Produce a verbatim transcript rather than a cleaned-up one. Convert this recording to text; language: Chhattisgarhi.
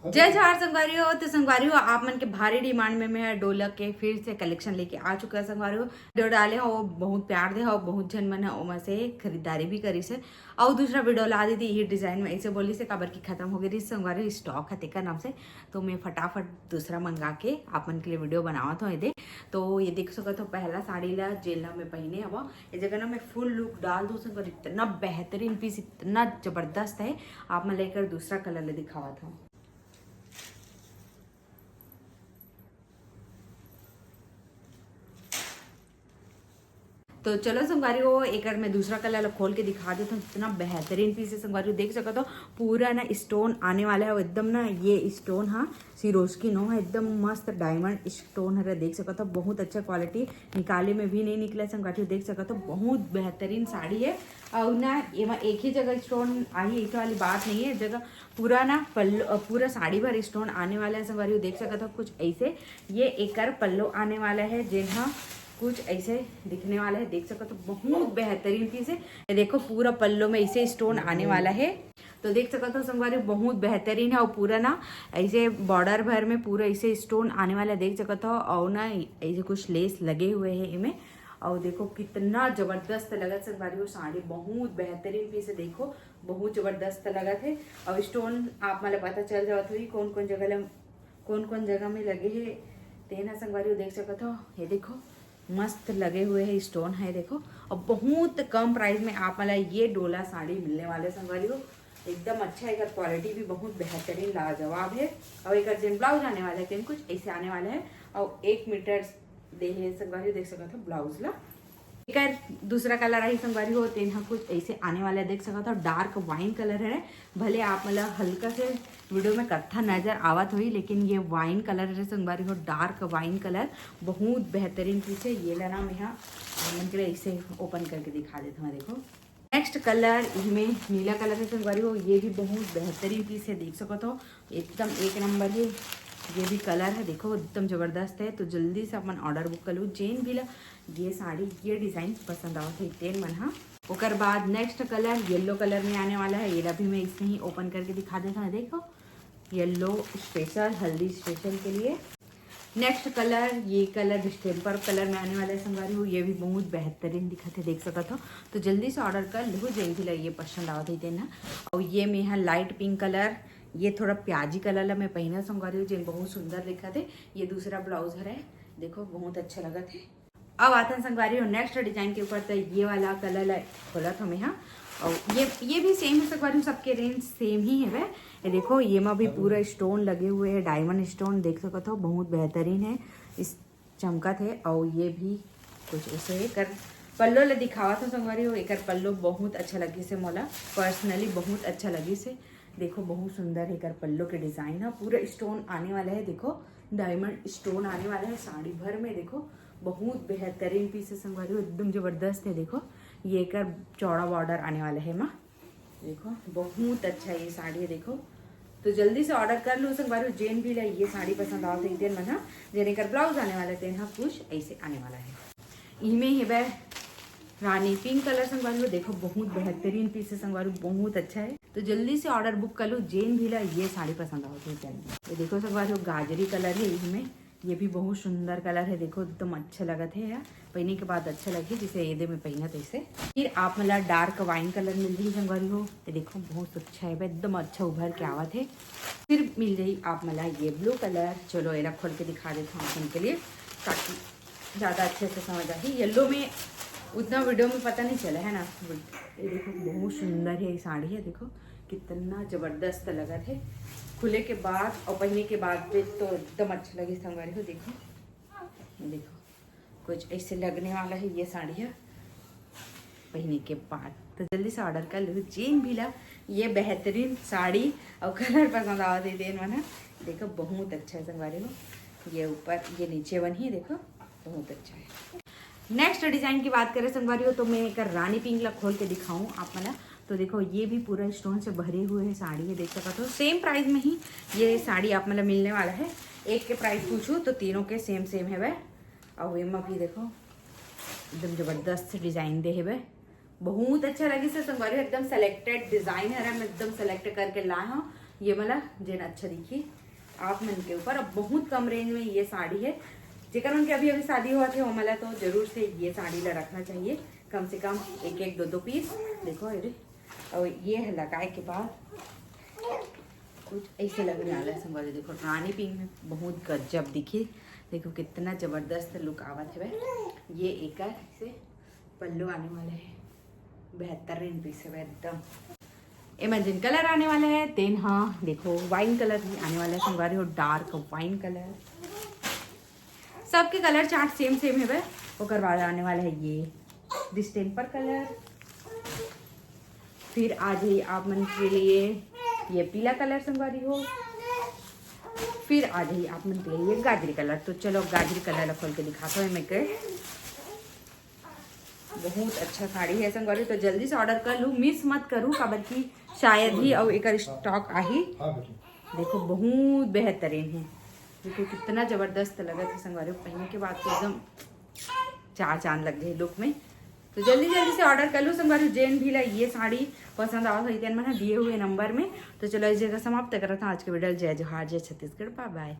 जय जोहार संगवारी हो। तो संगवारी हो, आप मन के भारी डिमांड में मैं डोला के फिर से कलेक्शन लेके आ चुका है संगवारी हो। जो डाले हो वो बहुत प्यार दे हो, बहुत झन मन है ओमा से खरीदारी भी करी से। और दूसरा वीडियो ला दीदी ये डिजाइन में ऐसे बोली से काबर की खत्म हो गई रही संगवारी, स्टॉक है तेकर नाम से। तो मैं फटाफट दूसरा मंगा के आप मन के लिए वीडियो बनावत हूँ। ये दे तो ये देख सकत हो पहला साड़ी ला जेला मैं पहने हवा। ये जगह ना मैं फुल लुक डाल दूँ संगवारी, इतना बेहतरीन पीस, इतना जबरदस्त है। आप मन लेकर दूसरा कलर ले दिखावत हूँ। तो चलो संगवारी हो, एकर मैं दूसरा कलर ला खोल के दिखा देता हूँ। इतना बेहतरीन पीस है संगवारी हो, देख सकत हो पूरा ना स्टोन आने वाला है एकदम ना। ये स्टोन हाँ सिरोस्की नो है, एकदम मस्त डायमंड स्टोन है, देख सकत हो बहुत अच्छा क्वालिटी, निकाले में भी नहीं निकला संगवारी हो, देख सकत हो बहुत बेहतरीन साड़ी है। और ना एमा एक ही जगह स्टोन आई ऐसे वाली बात नहीं है, जगह पूरा ना पल्लो अ, पूरा साड़ी भर स्टोन आने वाला है संगवारी हो, देख सकत हो कुछ ऐसे। ये एकर पल्लो आने वाला है जेन हा कुछ ऐसे दिखने वाला है, देख सकत हो बहुत बेहतरीन पीस है। ये देखो पूरा पल्लो में ऐसे स्टोन आने वाला है, तो देख सकत हो संगवारी बहुत बेहतरीन है। और पूरा ना ऐसे बॉर्डर भर में पूरा ऐसे स्टोन आने वाला है, देख सकत हो। और ना ऐसे कुछ लेस लगे हुए हैं इमे। और देखो कितना जबरदस्त लगत संगवारी हो साड़ी, बहुत बेहतरीन पीस है। देखो बहुत जबरदस्त लगत है। और स्टोन आप मन ला पता चल जावत होही कौन कौन जगह ले, कौन कौन जगह में लगे है। तेन ह संगवारी हो देख सकत हो, ये देखो मस्त लगे हुए है स्टोन है देखो। और बहुत कम प्राइस में आप मन ला ये डोला साड़ी मिलने वाले संगवारी हो। एकदम अच्छा है, एकर क्वालिटी भी बहुत बेहतरीन लाजवाब है। और एकर जेन ब्लाउज आने वाला है तेन कुछ ऐसे आने वाला है। और एक मीटर दे हे संगवारी हो देख सकत हो ब्लाउज ला। एकर दूसरा कलर आही संगवारी हो, तेन ह कुछ ऐसे आने वाला है, देख सकत हो डार्क वाइन कलर है। भले आप मन ला हल्का से वीडियो में कत्था नजर आवत होही, लेकिन ये वाइन कलर है संगवारी हो, डार्क वाइन कलर, बहुत बेहतरीन पीस है। ये ला ना मैं हा आप मन के लिए ऐसे ओपन करके दिखा देत हूँ, देखो। नेक्स्ट कलर इनमें नीला कलर है संगवारी हो, ये भी बहुत बेहतरीन पीस है, देख सकत हो एकदम एक नंबर है। ये भी कलर है देखो एकदम जबरदस्त है। तो जल्दी से अपन ऑर्डर बुक कर लू, जेन भी ला ये साड़ी ये डिजाइन पसंद आवत है तेन मन हा। ओकर बाद नेक्स्ट कलर येलो कलर में आने वाला है, ये ला भी मैं इसमें ही ओपन करके दिखा देता हूँ। देखो येलो स्पेशल हल्दी स्पेशल के लिए। नेक्स्ट कलर ये कलर डिस्टेम्पर कलर में आने वाला है संगवारी हो, ये भी बहुत बेहतरीन दिखत है देख सकत हो। तो जल्दी से ऑर्डर कर लू जेन भी ला ये पसंद आवत है तेन हा। और ये में है लाइट पिंक कलर, ये थोड़ा प्याजी कलर ला मैं पहना संगवारी हो जेन बहुत सुंदर दिखत है। ये दूसरा ब्लाउज हरे, देखो बहुत अच्छा लगत है। अब आथन संगवारी हो नेक्स्ट डिजाइन के ऊपर, तो ये वाला कलर ला खोलत हूँ मैं हा। और ये ये भी सेम है संगवारी हो, सबके रेंज सेम ही है। ये देखो ये मा भी पूरा स्टोन लगे हुए है, डायमंड स्टोन देख सकत हो बहुत बेहतरीन है, इस चमकत है। और ये भी कुछ ऐसे एकर पल्लो ला दिखावत हूँ संगवारी हो, एकर पल्लो बहुत अच्छा लगिस हे मोला, पर्सनली बहुत अच्छा लगिस हे। देखो बहुत सुंदर है एकर पल्लो के डिजाइन है, पूरा स्टोन आने वाला है, देखो डायमंड स्टोन आने वाला है साड़ी भर में। देखो बहुत बेहतरीन पीस है संगवारी हो, एकदम जबरदस्त है। देखो ये एकर चौड़ा बॉर्डर आने वाला है माँ, देखो बहुत अच्छा ये साड़ी है। देखो तो जल्दी से ऑर्डर कर लो संगवारी हो, जेन भी ला ये साड़ी पसंद आवत है तेन मन हा, जेन एकर ब्लाउज आने वाला है तेन हा कुछ ऐसे आने वाला है। इमे हेबे रानी पिंक कलर संगवारी हो, देखो बहुत बेहतरीन पीस है संगवारी हो, बहुत अच्छा है। तो जल्दी से ऑर्डर बुक कर लो जेन भी ला ये साड़ी पसंद आवत है तेन। ये देखो संगवारी हो गाजरी कलर है इमे, ये भी बहुत सुंदर कलर है, देखो एकदम अच्छा लगत है यार, पहने के बाद अच्छा लगे जैसे ये दे में पहना तैसे। फिर आप मन ला डार्क वाइन कलर मिल जाही संगवारी हो, ये देखो बहुत अच्छा है, एकदम अच्छा उभर के आवत है। फिर मिल जाही आप मन ला ये ब्लू कलर, चलो एला खोल के दिखा देता हूँ आप मन के लिए ताकि ज़्यादा अच्छे से समझ आही। येलो में उतना वीडियो में पता नहीं चला है ना, ये देखो बहुत सुंदर है ये साड़ी है, देखो कितना जबरदस्त लगत है खुले के बाद और पहने के बाद पे तो एकदम अच्छा लगे संगवारी हो। देखो देखो कुछ ऐसे लगने वाला है ये साड़ी है पहने के बाद। तो जल्दी से ऑर्डर कर लो जेन भी ला ये बेहतरीन साड़ी और कलर पसंद आवत है तेन मन हा। देखो बहुत अच्छा है संगवारी हो, ये ऊपर ये नीचे बन ही देखो बहुत अच्छा है। नेक्स्ट डिजाइन की बात करें संगवारी हो तो मैं एक रानी पिंक ला खोल के दिखाऊं आप मन ला। तो देखो ये भी पूरा स्टोन से भरे हुए है साड़ी है, देख सकत हो सेम प्राइस में ही ये साड़ी आप मन ला मिलने वाला है। एक के प्राइस पूछू तो तीनों के सेम सेम है वह। और एमा भी देखो एकदम जबरदस्त डिजाइन दे हेबे, बहुत अच्छा लगिस हे संगवारी, एकदम सिलेक्टेड डिजाइन हरे, मैं एकदम सिलेक्ट करके लाए हूँ। ये वाला जेन अच्छा दिखी आप मन के ऊपर। अब बहुत कम रेंज में ये साड़ी है, जेकर मन के अभी अभी शादी होवत हे, वो वाला तो जरूर से ये साड़ी ला रखना चाहिए, कम से कम एक एक दो दो पीस। देखो, अरे, और ये है लगाए के बाद कुछ ऐसे लगने वाला है संगवारी। देखो, रानी पिंक में बहुत गजब दिखी। देखो, कितना जबरदस्त लुक आवत हवे। ये एकर से पल्लू आने वाला है, बेहतरीन पीस है एकदम। एमा जेन कलर आने वाला है, तेन हा देखो, वाइन कलर भी आने वाला है संगवारी हो, डार्क वाइन कलर। सबके कलर चार्ट सेम सेम है। ओकर बाद आने वाला है ये डिस्टेम्पर कलर, फिर आ जाइए आप मन के लिए ये पीला कलर संगवारी हो, फिर आ जाइए आप मन के लिए ये गाजरी कलर। तो चलो, गाजरी कलर ला खोल के दिखाता हूँ मैं के। बहुत अच्छा साड़ी है संगवारी, तो जल्दी से ऑर्डर कर लू, मिस मत करू, काबर कि शायद ही अउ एकर स्टॉक आही। हाँ बेटी। देखो, बहुत बेहतरीन है। देखो, कितना जबरदस्त लगत है संगवारी, पहनने के बाद तो एकदम चार चांद लग गए लुक में। तो जल्दी जल्दी से ऑर्डर कर लू संगवारी, जेन भी ला ये साड़ी पसंद आवत होही तेन मन ह दिए हुए नंबर में। तो चलो, इस जगह समाप्त करत हूँ आज के वीडियो। जय जोहार, जय छत्तीसगढ़, बाय बाय।